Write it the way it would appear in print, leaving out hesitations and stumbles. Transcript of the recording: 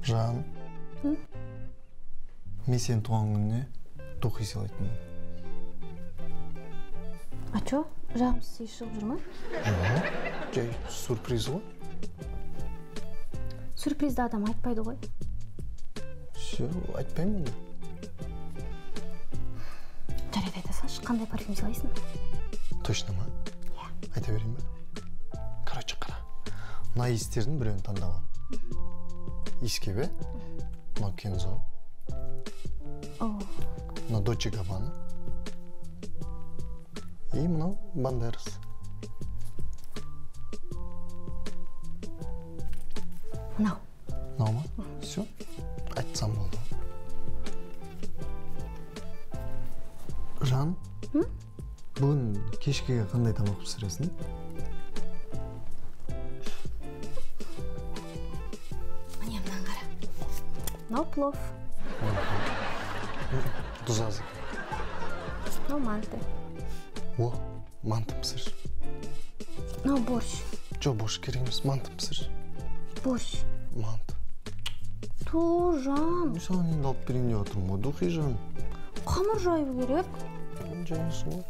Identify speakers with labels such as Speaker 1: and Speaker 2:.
Speaker 1: Жан, мен сенің туған күніне духи сыйлайтынмын.
Speaker 2: А чё, жағымсыз иіс шығып жүр ма?
Speaker 1: Жоқ, жай сюрприз ғой.
Speaker 2: Сюрпризді адам айтпайды ғой.
Speaker 1: Все, айтпаймын онда.
Speaker 2: Жарайды, айта салшы, қандай парфюм сыйлайсың?
Speaker 1: Точно ма?
Speaker 2: Иә.
Speaker 1: Айта берейін ба? Короче, қара. Мына иістердің біреуін таңдап ал. Иіскеп, е? Мынау Кензо. Мынау Дольче Габбана. И мынау Бандерас.
Speaker 2: Мынау.
Speaker 1: Мынау ма? Все, айтсам болды. Жан, бүгін кешкіге қандай тамақ пісіресің?
Speaker 2: Міне, мынаны қара. Мынау плов.
Speaker 1: Тұз аз екен.
Speaker 2: Мынау манты.
Speaker 1: О, манты пісір.
Speaker 2: Мынау борщ.
Speaker 1: Жоқ, борщ керек емес, манты пісір.
Speaker 2: Борщ.
Speaker 1: Манты.
Speaker 2: Ту, Жан.
Speaker 1: Мен саған енді алып берейін деп жатырмын ғой, духи, Жан.
Speaker 2: Қамыр жаю керек.
Speaker 1: Жайсың ғой.